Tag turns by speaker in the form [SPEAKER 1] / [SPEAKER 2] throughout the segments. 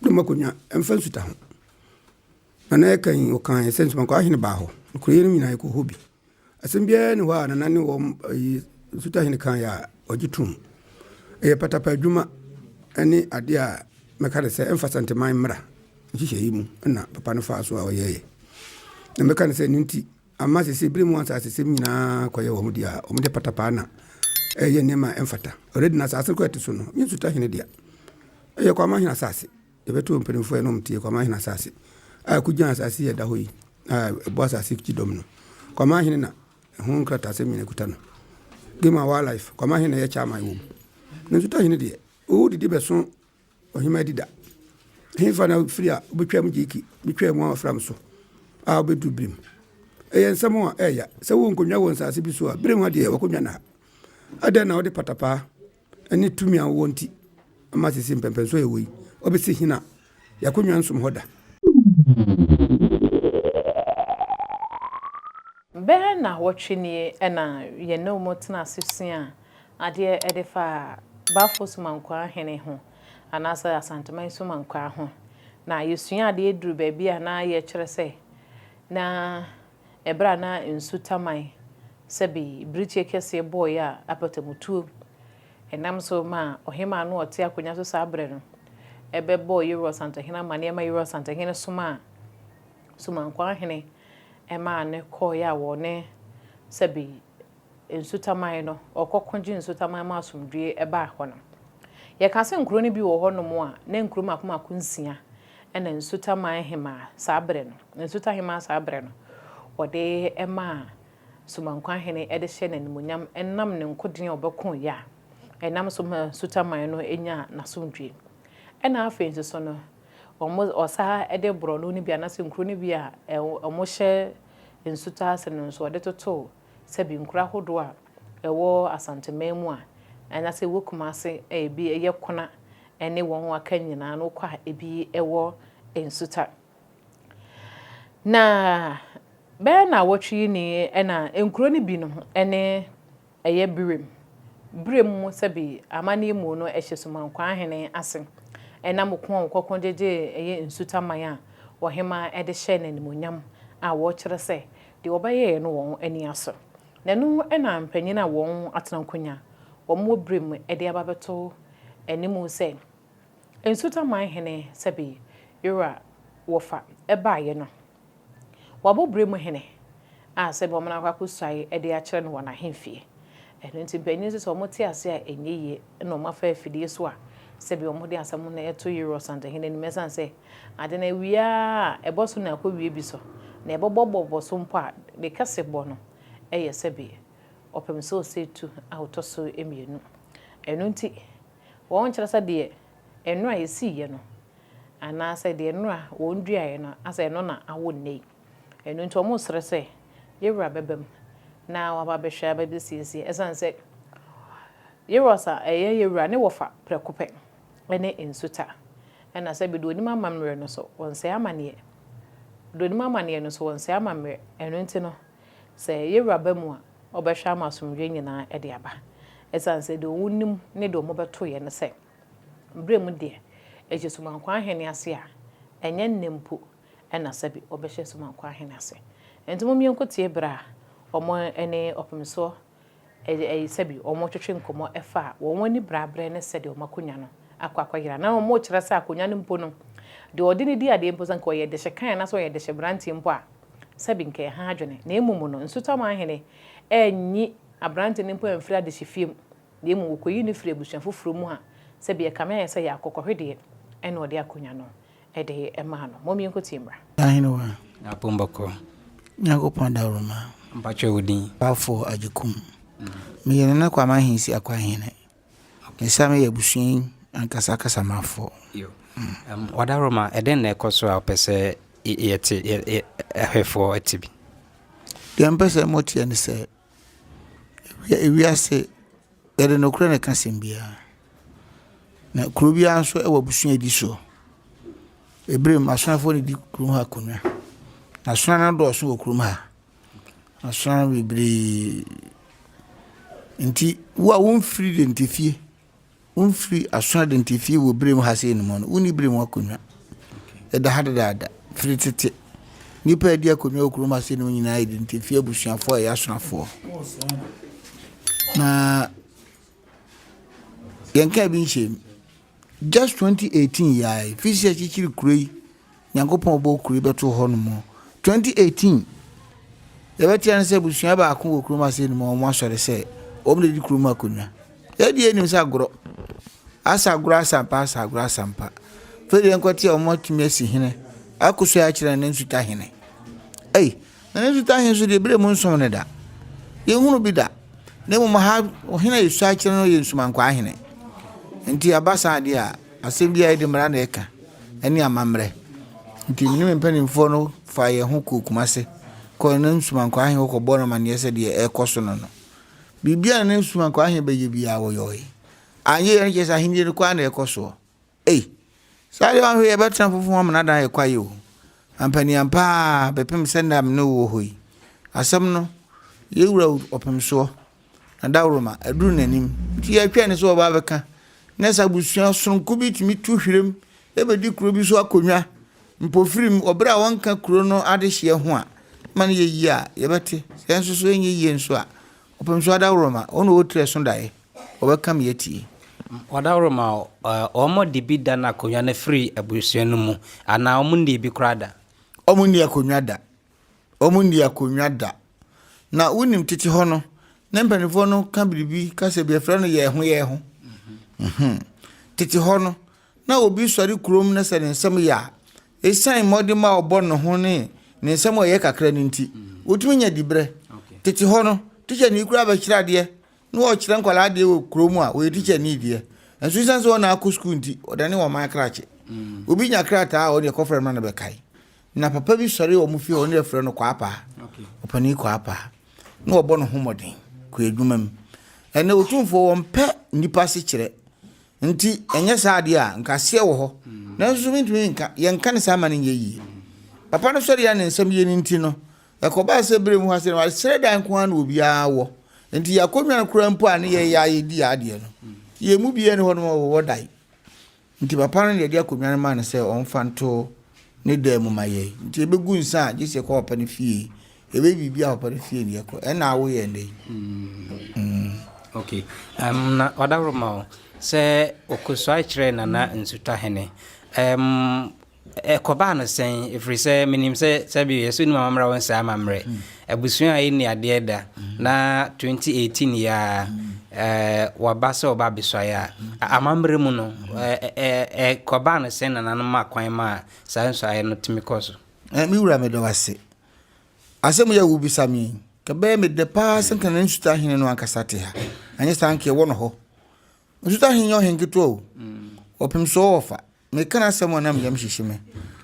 [SPEAKER 1] Birim akonnwa, ɛmfa nsuta ho. Nana yɛka yi, ɔkaa yɛ sɛ Nsumankwaa hene baa hɔ. Nokorɛ yeinom nyinaa yɛkɔɔ hɔ bi. Asɛm biara nni hɔ a Nana ne wɔn ayi Nsuta hene kaeɛ a ɔgye toom. Ɛyɛ patapa adwuma ne adeɛ a mɛka no sɛ ɛmfa Santeman mmara nhyehyɛeɛ mu na papa no faa so a ɔyɛeɛ. Na mɛka no sɛ ɛno nti ama sese bere mu asasesɛm nyinaa kɔyɛ wɔn dea a wɔde patapaa na ɛyɛ nneɛma a ɛmfata. Already na asase no kɔ ɛte so no, nyɛ Nsuta hene dea. Ɛyɛ Kwame Ahene asase. Yɛbɛto mpanimfoɔ yɛ na wɔn tie Kwame Ahene asase a ɛkɔgyina asase yi a ɛda hɔ yi a ɛbɔ asase kyidɔm no. Kwame Ahene na ɛho nkrataasɛm nyinaa kuta no. Game and Wildlife, Kwame Ahene na ɛyɛ chairman wɔ mu. Na Nsuta hene deɛ, wodidi bɛso ɔhemmaa di da. Hefa na wofiri a wobɛtwa mu gyeki, bɛtwa mu afram so a wobɛduru birim. Ɛyɛ nsɛm a ɛyɛ sɛ wowɔ nkonnwa wɔ nsase bi so a, birim ha deɛ wakonnwa na ha. Adɛn na wode patapaa ne tumi a wowɔ nti ama sisi mpɛmpɛnso a ɛwɔ yi, wabɛsi hena yɛakonnwa nsom hɔ da.
[SPEAKER 2] Bɛyɛ nnawɔtwe nie na yɛne wɔn tenaa ase suaa adeɛ de faa Bafo Sumankwaa Hene ho anaasɛ Asanteman Sumankwaa ho. Na yɛsuaa adeɛ duruu baabi a na yɛkyerɛ sɛ na ɛberɛ a na nsu taman sɛbe birikyie kɛseɛ bɔeɛ a apatamutuo Ɛnam so maa ɔhemmaa no a ɔte akonnwa so saa berɛ no bɛbɔɔ Yeroa Santehene amanneɛ ma Yeroa Santehene somaa Sumankwaa hene maa no kɔeɛ a wɔne sɛbe Nsutaman no, ɔkɔko gyee Nsutaman ma asomdwoeɛ baa hɔ no. Yɛka sɛ nkuro no bi wɔ hɔnom a, na nkuro mmaako mmaako nsia na Nsutaman hemaa saa berɛ no, Nsuta hemaa saa berɛ no, wɔde maa Somankwaa hene de hyɛ no animuonyam ɛnam ne nkoden a ɔbɛkoeɛ a ɛnam so ma Sutaman no nyaa n'asomdwoeɛ. Ɛna afei nso so no, wɔn ɔsa de borɔno no bi anaasɛ nkuro no bi a wɔhyɛ nsutɔ ase no nso ɔde totoo sɛbi nkuro ahodoɔ a ɛwɔ Asanteman mu a anaasɛ ɛwɔ Kumase a ebi yɛ Kona ne wɔn a aka nyinaa no wokɔ a ebi wɔ Nsuta. Na bɛyɛ nnawɔtwe yi ni na nkuro no bi no ne ɛyɛ Birem. Birem mu sɛbi amanneɛ mu no ɛhyɛ Sumankwaa hene ase ɛnam ko a wɔkɔko gyegyee ɛyɛ Nsutaman a ɔhemaa de hyɛɛ no animuonyam a wɔkyerɛ sɛ deɛ wɔbɛyɛeɛ no wɔn ani asɔ. Na ɛno na mpanyin a wɔn atena nkonya wɔn wɔ Birem de aba abɛto anim sɛ Nsutaman hene sɛbe Yora wɔfa baeɛ no, wabɔ berɛ mu hene a sɛbe wɔn akɔ akɔsuae de akyerɛ no wɔ n'ahemfie. Ɛno nti mpanin nso sɛ wɔte ase a ɛnyɛ yie na wɔafa afidie so a sɛbe wɔde asɛm no to Yora Ɔsantehene anim ɛsiane sɛ ade no awie ara a ɛbɔ so na akɔwie bi so na ɛbɔbɔbɔbɔ so mpo a ne kɛse bɔ no yɛ sɛbe ɔpem sɛ ɔsɛetu a ɔtɔ so mmienu. Ɛno nti Wɔnkyerɛ sɛ deɛ nnora ɛsiiɛ no anaasɛ deɛ nnora wɔn duaeɛ no asɛ ɛno na awo nnɛ yi. Ɛno nti wɔresrɛ sɛ Yewura bɛba mu na waba abɛhwɛ aba abɛsiesie ɛsiane sɛ Yewura a ɛyɛ Yewura ne wɔfa prɛko pɛ ne Nsuta ɛna sɛ bi deɛ ɔnim amammerɛ no so wɔnsɛe amaneɛ deɛ ɔnim amaneɛ no so wɔnsɛe amammerɛ ɛno nti no sɛ Yewura ba mu a Ɔbɛhwɛ ama asomdwoeɛ nyinaa de aba. Ɛsiane sɛ deɛ wɔnim ne deɛ wɔbɛtoeɛ ne sɛ, berɛ mu deɛ, ɛhyɛ Sumankwaa Ahene ase a, ɛnyɛ nnɛ mpo na sɛbe wɔbɛhyɛ Sumankwaa Ahene ase. Enti mom yɛnkɔtie berɛ a wɔn ne Ɔpemsoɔ sɛbe wɔretwetwe nkɔmmɔ ɛfa wɔn ani brabrɛ ne sɛdeɛ wɔn akonnwa no akɔ akɔyera. Na wɔrekyerɛ sɛ akonnwa no mpo no, deɛ ɔde no di adeɛ mpo sɛ anka ɔyɛ dehyekan anaasɛ ɔyɛ dehyeberanteɛ mpo a, sɛbe nka ɛha adwene, na mmom no, Nsutam ahene anyi aberante no mpo amfiri adehyefie mu, na mmom wɔkɔyii no firii abusua foforɔ mu a sɛbe ɛkame ayɛ sɛ ɛyɛ akokɔhwedeɛ na ɔde akonnwa no de maa no. Mom yɛnkɔtie mmra.
[SPEAKER 3] Ahenewa.
[SPEAKER 4] Apombɔkɔ.
[SPEAKER 3] Nyankopɔn dawuroma.
[SPEAKER 4] Mpakyɛw wo din?
[SPEAKER 3] Bafo Agyekum. Meyɛ Nana Kwame Ahensi Akwahene. Mesa meyɛ abusua yi ankasa kasamafoɔ.
[SPEAKER 4] Wadaroma, ɛdɛn na ɛkɔ so a wopɛ sɛ yɛte ahwɛfoɔ te bi?
[SPEAKER 3] Deɛ mpɛ sɛ moteɛ ne sɛ, ewiase yɛde nokorɛ na ɛka asɛm biara. Na kuro biara nso wɔ abusua a ɛdi soɔ. Ebinom asonafoɔ na ɛdi kurom ha akonnwa. Na asona no dɔɔso wɔ kurom ha. Asɔre bebree nti wo a womfiri de ntefie. Womfiri aso adantifie wɔ birim ha sei no mu no, wonni birim akonnwa. Ɛda ha dedaada, firi tete. Nnipa a ɛdi akonnwa wɔ kurom ha sei no mu nyinaa yɛ adantifie abusuafoɔ a ɛyɛ asonafoɔ. Na yɛnkaa bi nhyɛɛ mu. Just 2018 yi ara yi, firi sɛ yɛkyekyere kuro yi, Nyankopɔn bɔɔ kuro yi bɛtoo hɔ nom. 2018, yɛbɛtea no sɛ abusua baako wɔ kurom ase no mu a wɔn asɔre sɛ wɔn na di kurom akonnwa. Yɛde yɛnim sɛ agorɔ. Asa agorɔ asampa, asa agorɔ asampa. Afei deɛ nkɔte a wɔn atumi asi hene, akɔ so akyerɛ ne nsuta hene. Ei, na ne nsuta hene nso deɛ ebere mu nsom ne da. Yɛnhunu bi da. Na mmom ha ɔhene a yɛsua akyerɛ no yɛ nsumankwaa hene. Nti aba saa deɛ a, asɛm biara yɛde mmara na ɛka, ɛne amammerɛ. Nti me ne me mpanimfoɔ no faa yɛn ho kɔɔ Kumase, kɔɔ ne nsumankwaa hene hɔ kɔbɔɔ no amanneɛ sɛ deɛ ɛrekɔ so no no. Biribiara a ne nsumankwaa hene bɛyɛ biara wɔyɔe. Anyɛ yie no kyerɛ sɛ ahennie no kɔ ara na ɛrekɔ soɔ. Ei! Saa deɛ wanhwɛ yɛbɛtena fufuo ho amena dan yɛ kwaeɛ o. Ampaniampa ara bɛpem sɛ nna me ne wo wɔ hɔ yi. Asɛm no, yɛ wura ɔpemsoɔ, na dawuroma, aduru n'anim. Nti yɛtwɛn no sɛ ɔba abɛka. Na sɛ abusua sononko bi tumi tu hwerɛm bɛdi kuro bi so akonnwa mpofirim wɔ berɛ a wɔnka kuro no adehyeɛ ho a, ma no yɛ yie a, yɛbɛte. Sɛ nso so ɛnyɛ yie nso a, ɔpemsoɔ adaworoma, ɔno na ɔwɔ tiri ɛso daeɛ. Wɔbɛka me atie.
[SPEAKER 4] Ɔdaworo wɔn de bi da no akonnwa no firi abusua no mu anaa wɔn nnii bi koraa da?
[SPEAKER 3] Wɔn nni akonnwa da. Wɔn nni akonnwa da. Na wonim tete hɔ no, na mpanimfoɔ no ka biribi kasa bi yɛfrɛ no yɛn ho yɛn ho. Mhm. Tete hɔ no, na obi sɔre kurom na sɛ ne nsɛm yɛ a, ɛsiane mmɔdemmɔ a ɔbɔ ne ho ne ne nsɛm a ɔyɛ kakra no nti, wotumi nya diberɛ. Tete hɔ no, tikyani koraa bɛkyerɛ adeɛ na ɔkyerɛ nkwadaa adeɛ wɔ kuro mu a ɔyɛ tikya ni deɛ nso ɛsiane sɛ ɔna akɔ sukuu nti ɔdane wɔn man krakye mm. Obi nya krataa a ɔne ɛkɔfrɛ no na bɛkae na papa bi sɔre wɔn fie ɔne ɛfrɛ no kwaapaa ɔpanin kwaapaa na ɔbɔ ne ho mmɔden kɔ adwuma mu ɛnɛ otumfoɔ wɔn pɛ nnipa ase kyerɛ nti ɛnyɛ saa adeɛ a nka aseɛ wɔ hɔ mm. Nanso mentumi nka yɛnka ne saa ma no nyɛ yie papa no sɔre a ne nsɛm yie no nti no Ɛkɔbaa sɛ bere mu ha sɛ serɛ dan nko ara na obiara wɔ. Nti yɛn akonnwa no koraa mpo a ne yɛyɛ a yɛdi yɛn adeɛ no, yɛn mu biara ni hɔ nom a wɔwɔ dan. Nti papa no na yɛde akonnwa no maa no sɛ ɔmfa nto ne dan mu ma yɛn. Nti yɛbɛgu nsa a, gye sɛ yɛkɔ papa no fie. Yɛbɛyɛ biribi a papa no fie na yɛkɔ. Ɛna awo yɛn nnɛ yi.
[SPEAKER 4] Mm. Okay. Na ɔdaworo ma wo sɛ okosuae kyerɛɛ Nana Nsutahene. Ɛkɔbaa no sɛn? Ɛfiri sɛ menim sɛ sɛbi yɛsɛ onim amammerɛ a ɔnsɛ amammerɛ. Abusua a ɛnni adeɛ da na 2018 yi ara waba sɛ ɔba abɛsuaeɛ a, amammerɛ mu no ɛkɔbaa no sɛn na nananom maa kwan maa saa nsuaeɛ no tumi kɔɔ so?
[SPEAKER 3] Me wura meda wo ase. Asɛm yi a wobisa me yi, nka ɛbɛyɛ me dɛ paa sɛ nka na Nsuta hene no ankasa te ha. Anyɛ saa nka yɛwɔ no hɔ. Nsuta hene nyɛ ɔhene ketewa o. Ɔpem so ɔwɔ fa. Meka n'asɛm a na me yam hyehye me.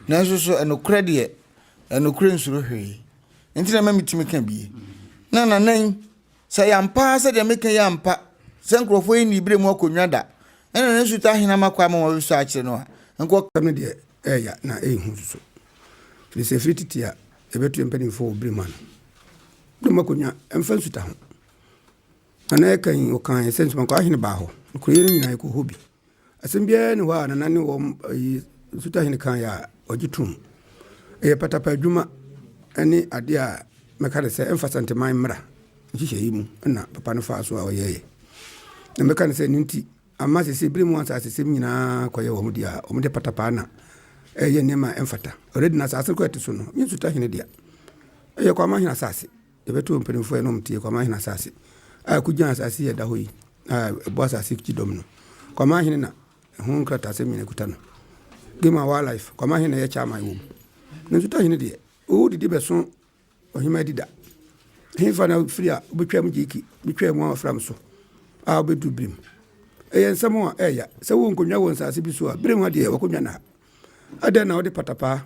[SPEAKER 3] Nanso so ɛnokorɛ deɛ, ɛnokorɛ nsuro hwee. Nti na ɛma metumi ka bie. Na nana yi, sɛ ɛyɛ ampa ara sɛ deɛ meka yi ampa, sɛ nkurɔfoɔ yi nnii berɛ mu akonnwa da, ɛna ne nsuta ahene ama kwan ma wɔabɛsɔ akyerɛ no a, nka ɔka.
[SPEAKER 1] Asɛm no deɛ ɛyɛ na ɛyɛ hu nso. Ɛfiri sɛ ɛfiri tete a yɛbɛto yɛn mpanimfoɔ wɔ berɛ mu ano. Berɛ mu akonnwa ɛmfa nsuta ho. Nana ɛka yi, ɔkaeɛ sɛ nsumankwa ahene baa hɔ. Nokorɛ yei no nyinaa yɛkɔɔ hɔ bi. Asɛm biara nni hɔ a Nana ne wɔn ayi Nsutahene kaeɛ a ɔgye tom. Ɛyɛ patapa adwuma ne adeɛ a mɛka no sɛ ɛmfa Santeman mmara nhyehyɛeɛ mu na papa no faa so a ɔyɛeɛ. Na mɛka no sɛ ɛno nti ama sese bere mu asasesɛm nyinaa kɔyɛ wɔn deɛ a wɔde patapaa na ɛyɛ nneɛma a ɛmfata. Already na asase no kɔ ɛte so no, nyɛ Nsutahene dea. Ɛyɛ Kwamahene asase. Yɛbɛto mpanimfoɔ yɛnom tie Kwamahene asase a ɛkɔgyina asase yi a ɛda hɔ yi a ɛbɔ asase kyidɔm no. Kwamahene na ɛho nkrataasɛm nyina kuta no. Game and Wildlife, Kwamahene na ɛyɛ chairman wɔ mu. Na Nsutahene deɛ, wodidi bɛso ɔhema adi da. Hefa na firi a wobɛtwa mu gyeki, bɛtwa mu afram so a wobɛduru birim. Ɛyɛ nsɛm a ɛyɛ sɛ wo nkonnwa wɔ nsase bi so a, birim ha deɛ wakonnwa na ha. Adɛn na wode patapaa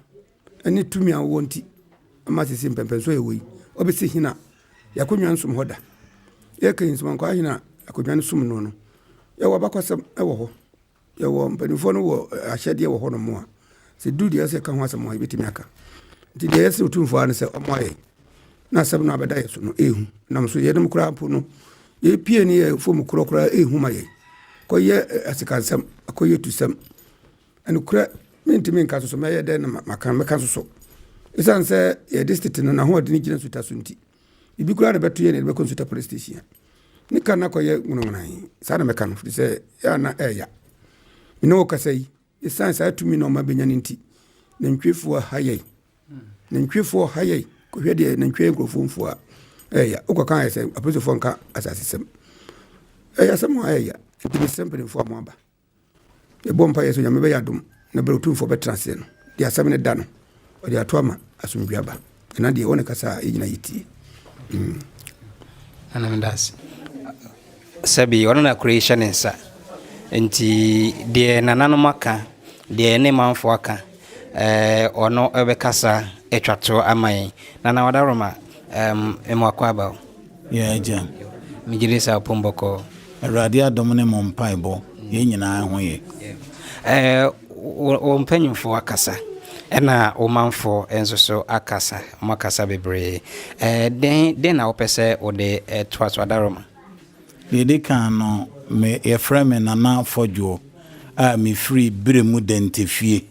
[SPEAKER 1] ne tumi a wowɔ nti ama sisi mpɛmpɛnso a ɛwɔ yi, ɔbɛsi hena yɛakonnwa nsom hɔ da. Yɛka yi nsomankwaa hena akonnwa no som no no, yɛwɔ abakɔsɛm wɔ hɔ. Yɛwɔ mpanimfoɔ no wɔ ahyɛdeɛ wɔ hɔ nom a, sɛ duru deɛ ɛsɛ ka ho asɛm a yɛbɛtumi aka. Nti deɛ yɛsrɛ otumfoɔ ara ne sɛ ɔmmoa yɛn na asɛm no abɛda yɛ so no ɛhu. Nam so yɛnom koraa mpo no, yɛpie ne yɛ fam korɔ koraa ɛhu ma yɛn. Akɔyɛ asikansɛm, akɔyɛ tusɛm. Nokorɛ mentumi nka soso, mɛyɛ dɛn na maka, mɛka soso. Ɛsiane sɛ yɛ district no n'ahoɔden gyina nsuta so nti, biribi koraa na ɛbɛto yɛn na yɛde bɛkɔ nsuta police station a, ne ka no akɔyɛ nwonowonan. Saa na mɛka no, firi sɛ yɛ a na ɛɛya. Me ne wo kasa yi, ɛsiane saa tumi na ɔma bɛnya no nti, nantwiefoɔ ha yɛn. Nantwiefoɔ ha yɛn. Kɔhwɛ deɛ nantwie yɛ nkurɔfoɔ mfuo a, ɛɛya. Wokɔka ayɛ sɛ apolisifoɔ nka asasesɛm. Ɛyɛ asɛm a ɛɛya. Nti mesrɛ mpanimfoɔ a moaba. Yɛbɔ mpaeɛ sɛ Onyame bɛyɛ adom na berɛ Otumfoɔ bɛtena aseɛ no, deɛ asɛm no da no, ɔde ato ama asomdwoeɛ aba. Ɛna deɛ ɔne kasa a yɛnyina yɛtie.
[SPEAKER 4] Nana meda ase. Sɛbi ɔno na kuro yi hyɛ ne nsa. Nti deɛ nananom aka, deɛ ne manfoɔ aka, ɛɛ ɔno ɛbɛkasa atwa toɔ ama yɛn. Nana Wadaroma, ɛɛm mmoakɔ aba o.
[SPEAKER 5] Yɛn Agya.
[SPEAKER 4] Megye di sɛ apom bɔkɔɔ.
[SPEAKER 5] Awurade adom ne mo mpaebɔ, yɛn nyinaa ho ye.
[SPEAKER 4] Ɛɛ, wo mpanyimfoɔ akasa, ɛna wo manfoɔ nso so akasa, wɔakasa bebree. Ɛɛ, dɛn dɛn na wopɛ sɛ wode toa so, Adaroma?
[SPEAKER 5] Deɛ ɛdi kan no, me yɛfrɛ me Nana Fɔdwoɔ a mefiri Beremu Dɛntɛfie.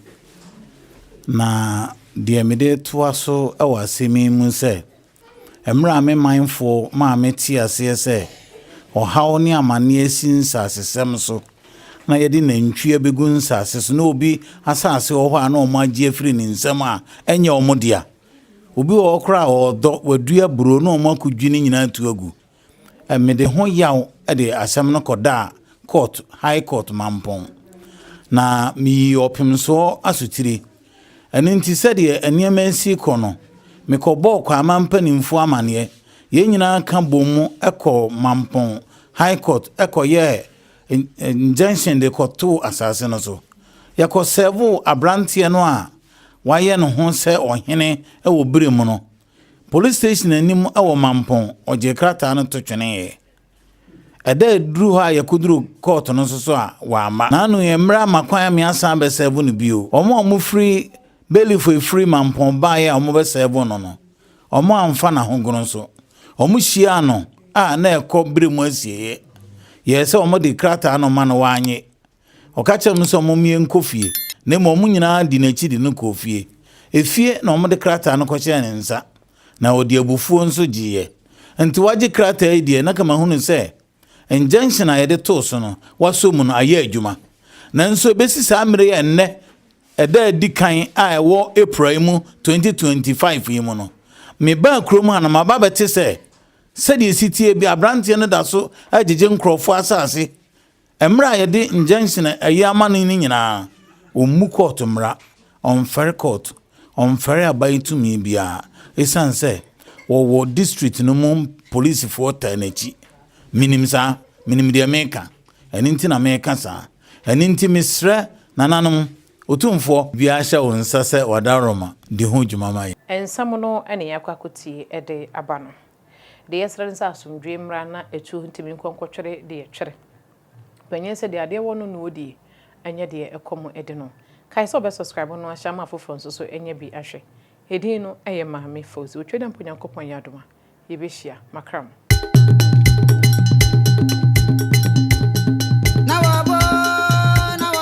[SPEAKER 5] Na deɛ mede retoa so wɔ asɛm yi mu sɛ, Mmerɛ a me manfoɔ maa me tee aseɛ sɛ ɔhaw ne amaneɛ asi nsasesɛm so, na yɛde nantwie abɛgu nsase so, na obi asase wɔ hɔ a na wɔn agye afiri ne nsam a ɛnyɛ wɔn dea. Obi wɔ hɔ koraa a ɔredɔ, wadua aburo na wɔn akɔdwi ne nyinaa atu agu. Mede ho yaw de asɛm no kɔdaa court, High Court Mampɔn, na meyii ɔpemsoɔ asotire. Ɛno nti sɛdeɛ nneɛma resi rekɔ no, mekɔbɔɔ Kwaaman mpanimfoɔ amaneɛ. Yɛn nyinaa ka boom kɔɔ Mampɔn High Court kɔyɛɛ injunction de kɔtoo asase no so. Yɛkɔsɛɛvoo aberanteɛ no a wayɛ ne ho sɛ ɔhene wɔ berɛ mu no. Police station anim wɔ Mampong, ɔgyee krataa no to tweneeɛ. Ɛda a ɛduru hɔ a yɛkɔduru court no nso so a, wamma. N'ano yɛ mmerɛ ama kwan a me asan abɛsɛɛvo no bio. Wɔn a wɔfiri bailiff a ɛfiri Mampong baeɛ a wɔbɛsɛɛvo no no, wɔamfa n'ahogono so. Wɔhyiaa no a na ɛkɔ berɛ mu asieeɛ. Yɛɛ sɛ wɔde krataa no ma no, wannye. Ɔka kyerɛɛ wɔn sɛ wɔmmue nkɔ fie, na mmom wɔn nyinaa dii n'akyi de no kɔɔ fie. Efie na wɔde krataa no kɔhyɛɛ ne nsa, na ɔde abufuo nso gyeeɛ. Enti wagye krataa yi deɛ, na ka mahunu sɛ injunction a yɛde too so no, wasɔ mu no, ayɛ adwuma. Nanso ɛbɛsi saa mmerɛ yi a ɛnnɛ, ɛda a ɛdi kan a ɛwɔ April yi mu 2025 yi mu no, mebaa kurom ha no, maba abɛte sɛ sɛdeɛ ɛsi teɛ bi, aberanteɛ no da so regyegye nkurɔfoɔ asase. Mmerɛ a yɛde injunction ayi ama no no nyinaa, ɔmmu kɔɔto mmara, ɔmfɛre kɔɔto, ɔmfɛre aban tumi biara ɛsiane sɛ wɔwɔ district no mu polisifoɔ taa n'akyi. Menim saa, menim deɛ meka, ɛno nti na meka saa. Ɛno nti mesrɛ nananom, Otumfoɔ. Biara hyɛ wo nsa sɛ w'adaworoma di ho dwuma ma yɛn.
[SPEAKER 2] Nsɛm no na yɛakɔ akɔtie de aba no. Deɛ yɛsrɛ ne sɛ asomdwoeɛ mmra na ɛtuo ntumi nkɔ nkɔtwere deɛ ɛtwere. Panyin sɛ deɛ adeɛ wɔ no na ɔdie, ɛnyɛ deɛ ɛkɔm de no. Kae sɛ wobɛ subscribe no ahyɛ ama afoforɔ nso so anya bi ahwɛ. Edin no yɛ Maame Fauzi. Otwa dɛ mpo Nyankopɔn yɛ adom a, yɛbɛhyia. Makra mo.